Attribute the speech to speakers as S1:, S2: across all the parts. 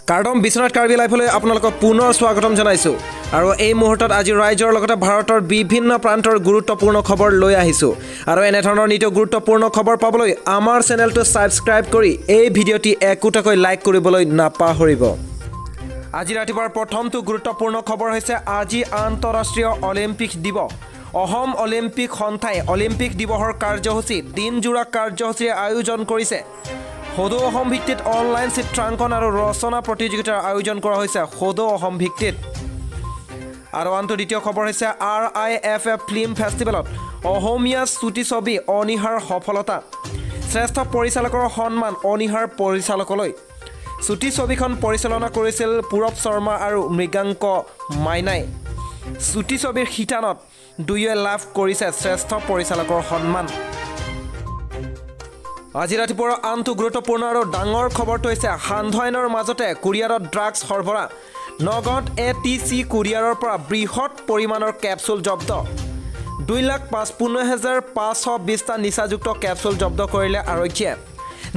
S1: কাৰ্ডম বিশ্বনাথ কাৰ্বি লাইফলৈ আপোনালোকক পুনৰ স্বাগতম জনাইছোঁ আৰু এই মুহূৰ্তত আজি ৰাজ্যৰ লগতে ভাৰতৰ বিভিন্ন প্ৰান্তৰ গুৰুত্বপূৰ্ণ খবৰ লৈ আহিছোঁ। আৰু এনেধৰণৰ নিতৌ গুৰুত্বপূৰ্ণ খবৰ পাবলৈ আমাৰ চেনেলটো ছাবস্ক্ৰাইব কৰি এই ভিডিঅ'টি একোটাকৈ লাইক কৰিবলৈ নাপাহৰিব। আজি ৰাতিপুৱাৰ প্ৰথমটো গুৰুত্বপূৰ্ণ খবৰ হৈছে, আজি আন্তঃৰাষ্ট্ৰীয় অলিম্পিক দিৱস। অসম অলিম্পিক সন্থাই অলিম্পিক দিৱসৰ কাৰ্যসূচী দিনজোৰা কাৰ্যসূচীৰে আয়োজন কৰিছে। সদৌ অসম ভিত্তিত অনলাইন চিত্ৰাংকন আৰু ৰচনা প্ৰতিযোগিতাৰ আয়োজন কৰা হৈছে সদৌ অসম ভিত্তিত। আৰু আনটো দ্বিতীয় খবৰ হৈছে, আৰআইএফএফ ফিল্ম ফেষ্টিভেলত অসমীয়া চুটি ছবি অনীহাৰ সফলতা। শ্ৰেষ্ঠ পৰিচালকৰ সন্মান অনীহাৰ পৰিচালকলৈ। চুটি ছবিখন পৰিচালনা কৰিছিল পূৰব শৰ্মা আৰু মৃগাংক মাইনাই। চুটি ছবিৰ শিতানত দুয়োৱে লাভ কৰিছে শ্ৰেষ্ঠ পৰিচালকৰ সন্মান। আজি ৰাতিপুৱাৰ আনটো গুৰুত্বপূৰ্ণ আৰু ডাঙৰ খবৰটো হৈছে, সান্ধ্য আইনৰ মাজতে কুৰিয়াৰত ড্ৰাগছ সৰবৰাহ। নগাঁৱত এ টি চি কুৰিয়াৰৰ পৰা বৃহৎ পৰিমাণৰ কেপচুল জব্দ। 2,55,520টা নিচাযুক্ত কেপচুল জব্দ কৰিলে আৰক্ষীয়ে।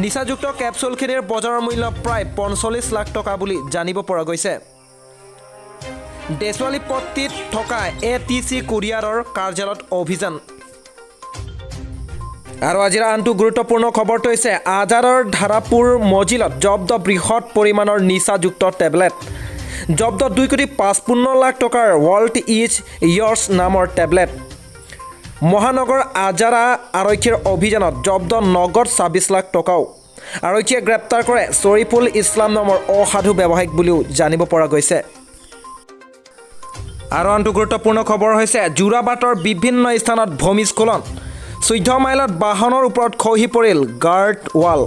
S1: নিচাযুক্ত কেপচুলখিনিৰ বজাৰৰ মূল্য প্ৰায় 45 লাখ টকা বুলি জানিব পৰা গৈছে। দেচোৱালীপট্টিত থকা এ টি চি কুৰিয়াৰৰ কাৰ্যালয়ত অভিযান। আৰু আজিৰ আনটো গুৰুত্বপূৰ্ণ খবৰটো হৈছে, আজাৰাৰ ধাৰাপুৰ মজিলত জব্দ বৃহৎ পৰিমাণৰ নিচাযুক্ত টেবলেট। জব্দ 2 কোটি 55 লাখ টকাৰ ৱৰ্ল্ড is years নামৰ টেবলেট। মহানগৰ আজাৰা আৰক্ষীৰ অভিযানত জব্দ নগদ 26 লাখ টকাও। আৰক্ষীয়ে গ্ৰেপ্তাৰ কৰে শ্বৰীফুল ইছলাম নামৰ অসাধু ব্যৱসায়িক বুলিও জানিব পৰা গৈছে। আৰু আনটো গুৰুত্বপূৰ্ণ খবৰ হৈছে, যোৰাবাটৰ বিভিন্ন স্থানত ভূমিস্খলন। 14 মাইলত বাহনৰ ওপৰত খহি পৰিল গাৰ্ড ৱাল।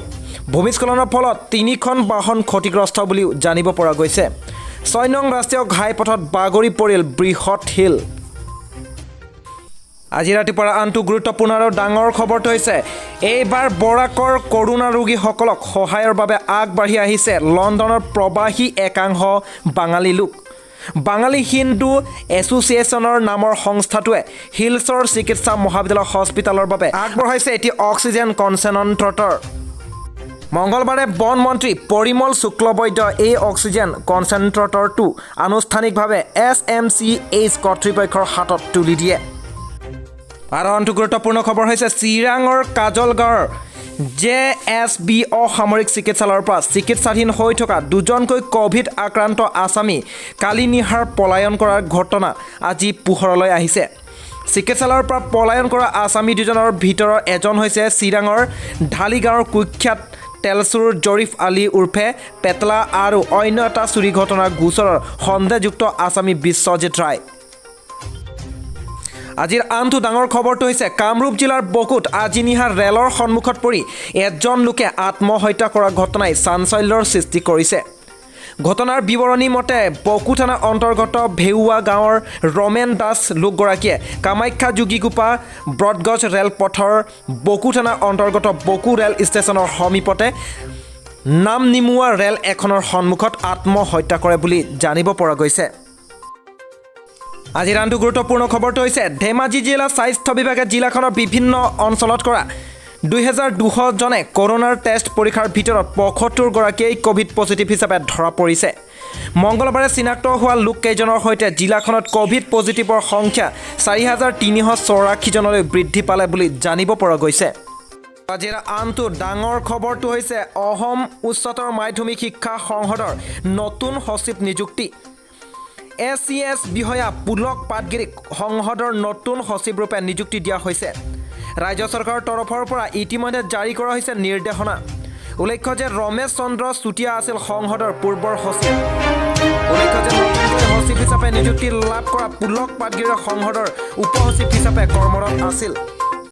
S1: ভূমিস্খলনৰ ফলত তিনিখন বাহন ক্ষতিগ্ৰস্ত বুলিও জানিব পৰা গৈছে। 6 নং ৰাষ্ট্ৰীয় ঘাইপথত বাগৰি পৰিল বৃহৎ শিল। আজি ৰাতিপুৱাৰ আনটো গুৰুত্বপূৰ্ণ আৰু ডাঙৰ খবৰটো হৈছে, এইবাৰ বৰাকৰ কৰোণা ৰোগীসকলক সহায়ৰ বাবে আগবাঢ়ি আহিছে লণ্ডনৰ প্ৰৱাসী একাংশ বাঙালী লোক। বাঙালী হিন্দু এছ'চিয়েশ্যনৰ নামৰ সংস্থাটোৱে শিলচৰ চিকিৎসা মহাবিদ্যালয় হস্পিটেলৰ বাবে আগবঢ়াইছে এটি অক্সিজেন কনচেনট্ৰেটৰ। মংগলবাৰে বন মন্ত্ৰী পৰিমল শুক্লবৈদ্য এই অক্সিজেন কনচেনট্ৰেটৰটো আনুষ্ঠানিকভাৱে এছ এম চি এইচ কৰ্তৃপক্ষৰ হাতত তুলি দিয়ে। আৰু আনটো গুৰুত্বপূৰ্ণ খবৰ হৈছে, চিৰাঙৰ কাজলগাঁৱৰ জে এছ বি অসামৰিক চিকিৎসালয়ৰ পৰা চিকিৎসাধীন হৈ থকা দুজনকৈ ক'ভিড আক্ৰান্ত আছামী কালি নিশাৰ পলায়ন কৰাৰ ঘটনা আজি পোহৰলৈ আহিছে। চিকিৎসালয়ৰ পৰা পলায়ন কৰা আছামী দুজনৰ ভিতৰৰ এজন হৈছে চিৰাঙৰ ঢালিগাঁৱৰ কুখ্যাত তেলচোৰ জৰীফ আলী উৰ্ফে পেটলা আৰু অন্য এটা চুৰি ঘটনাৰ গোচৰৰ সন্দেহযুক্ত আছামী বিশ্বজিৎ ৰায়। আজিৰ আনটো ডাঙৰ খবৰটো হৈছে, কামৰূপ জিলাৰ বকোত আজি নিশা ৰেলৰ সন্মুখত পৰি এজন লোকে আত্মহত্যা কৰাৰ ঘটনাই চাঞ্চল্যৰ সৃষ্টি কৰিছে। ঘটনাৰ বিৱৰণী মতে, বকো থানাৰ অন্তৰ্গত ভেউৱা গাঁৱৰ ৰমেন দাস লোকগৰাকীয়ে কামাখ্যা যোগীঘোপা ব্ৰডগজ ৰেলপথৰ বকো থানাৰ অন্তৰ্গত বকো ৰেল ষ্টেচনৰ সমীপতে নাম নিমোৱা ৰেল এখনৰ সন্মুখত আত্মহত্যা কৰে বুলি জানিব পৰা গৈছে। আজিৰ আনটো গুৰুত্বপূৰ্ণ খবৰটো হৈছে, ধেমাজি জিলা স্বাস্থ্য বিভাগে জিলাখনৰ বিভিন্ন অঞ্চলত কৰা 2200 জনে কৰোণাৰ টেষ্ট পৰীক্ষাৰ ভিতৰত 75 গৰাকীয়েই ক'ভিড পজিটিভ হিচাপে ধৰা পৰিছে। মংগলবাৰে চিনাক্ত হোৱা লোককেইজনৰ সৈতে জিলাখনত ক'ভিড পজিটিভৰ সংখ্যা 4384 জনলৈ বৃদ্ধি পালে বুলি জানিব পৰা গৈছে। আজিৰ আনটো ডাঙৰ খবৰটো হৈছে, অসম উচ্চতৰ মাধ্যমিক শিক্ষা সংসদৰ নতুন সচিব নিযুক্তি। এ চি এছ বিষয়া পুলক পাটগিৰিক সংসদৰ নতুন সচিবৰূপে নিযুক্তি দিয়া হৈছে। ৰাজ্য চৰকাৰৰ তৰফৰ পৰা ইতিমধ্যে জাৰি কৰা হৈছে নিৰ্দেশনা। উল্লেখ্য যে ৰমেশ চন্দ্ৰ চুতীয়া আছিল সংসদৰ পূৰ্বৰ সচিব। উল্লেখ্য যে নতুনকৈ সচিব হিচাপে নিযুক্তি লাভ কৰা পুলক পাটগিৰি সংসদৰ উপ সচিব হিচাপে কৰ্মৰত আছিল।